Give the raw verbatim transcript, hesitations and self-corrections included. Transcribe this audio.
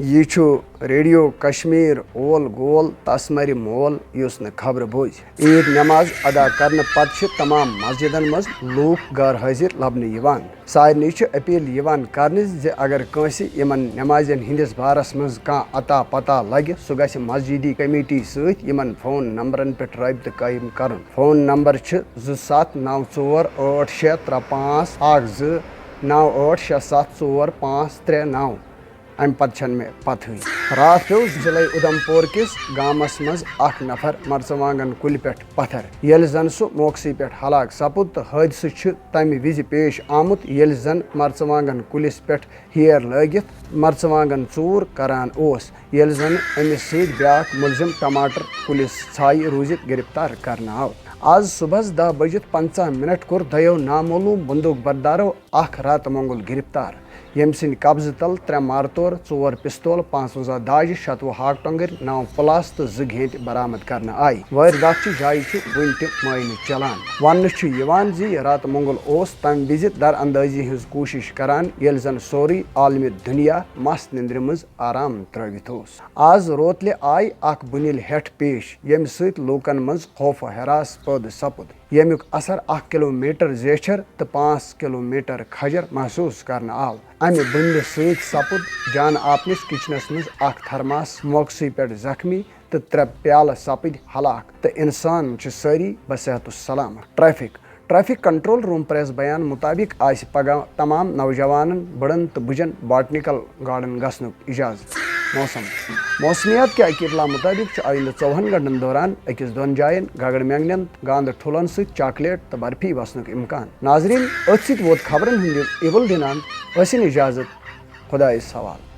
یہِ چھُ ریڈیو کشمیر اول گول تس مرِ مول یُس نہٕ خبرٕ بوزِ۔ عیٖد نماز ادا کرنہٕ پتہٕ چھِ تمام مسجدن منٛز لوٗکھ غٲر حٲضِر لبنہٕ یِوان۔ سارنٕے چھِ اپیل یِوان کرنہٕ زِ اگر کٲنٛسہِ یِمن نمازٮ۪ن ہٕنٛدِس بارس منٛز کانٛہہ اتا پتا لگہِ، سُہ گژھِ مسجدی کمیٹی سۭتۍ یِمن فون نمبرن پٮ۪ٹھ رٲبطہٕ قٲیِم کرُن۔ فون نمبر چھِ زٕ ستھ نو ژور ٲٹھ شےٚ ترٛےٚ پانٛژھ اکھ زٕ نو ٲٹھ شےٚ ستھ ژور پانٛژھ ترٛےٚ نو۔ امہِ پتہٕ چھنہٕ مےٚ پتہٕے۔ راتھ پیوٚو ضلعے اُدھمپور کِس گامس منٛز اکھ نفر مرژٕوانٛگن کُلہِ پٮ۪ٹھ پتھر۔ ییٚلہِ زن سُہ موقعسٕے پٮ۪ٹھ ہلاک سپُد تہٕ حٲدثہٕ چھُ تمہِ وِزِ پیش آمُت، ییٚلہِ زن مرژٕوانٛگن کُلِس پٮ۪ٹھ ہیر لٲگِتھ مرژٕوانٛگن ژوٗر کران اوس، ییٚلہِ زن أمِس سۭتۍ بیٛاکھ مُلزِم ٹماٹر کُلِس ژھایہِ روٗزِتھ گرفتار کرنہٕ آو۔ آز صُبحس دَہ بٔجِتھ پنٛژاہ منٹ کوٚر دۄیو نامعلوم بندوٗق بردارو اکھ راتہٕ مۄنگُل گرفتار، ییٚمہِ سٕنٛدِ قبضہٕ تل ترٛےٚ مارتور، ژور پستول، پانٛژوَنٛزاہ داجہِ، شتوُہ ہاک ٹۄنٛگٕرۍ، نو پلاس تہٕ زٕ گھینٛٹۍ برآمد کرنہٕ آیہِ۔ وٲرۍدات چہِ جایہِ چھُ وُنہِ تہِ معاینہٕ چلان۔ وننہٕ چھُ یِوان زِ یہِ راتہٕ مۄنگُل اوس تمہِ وِزِ در اندٲزی ہٕنٛز کوٗشش کران، ییٚلہِ زن سورُے عالمِ دُنیا مست نِندرِ منٛز آرام ترٲوِتھ اوس۔ آز روتلہِ آیہِ اکھ بُنیل ہیٹھ پیش، ییٚمہِ سۭتۍ لوٗکن منٛز خوف و ہراس پٲدٕ سپُد، ییٚمیُک اثر اکھ کلومیٹر زیچھر تہٕ پانٛژھ کلومیٹر کھجر محسوس کرنہٕ آو۔ امہِ بُنلہِ سۭتۍ سپُد جان آپنِس کچنس منٛز اکھ تھرماس موقعسٕے پٮ۪ٹھ زخمی تہٕ ترٛےٚ پیالہٕ سپٕدۍ ہلاک تہٕ انسان چھِ سٲری بصحت و سلامت۔ Traffic. Traffic control room press بیان مطابق آسہِ پگاہ تمام نوجوانن، بڑن تہٕ بُجن باٹنیکل گارڈن گژھنُک اجازت۔ موسم۔ موسمیات کہِ اکہِ اطلاع مطابق چھُ آیندٕ ژوٚوُہن گھنٹن دوران أکِس دۄن جاین گگڑ مینگنین گاندٕ ٹھوٗلن سۭتۍ چاکلیٹ تہٕ برفی وسنُک امکان۔ ناظرین، أتھۍ سۭتۍ ووت خبرن ہُنٛد یہِ اِوُل دِنان۔ ٲسِن اجازت، خدایس حوالہٕ۔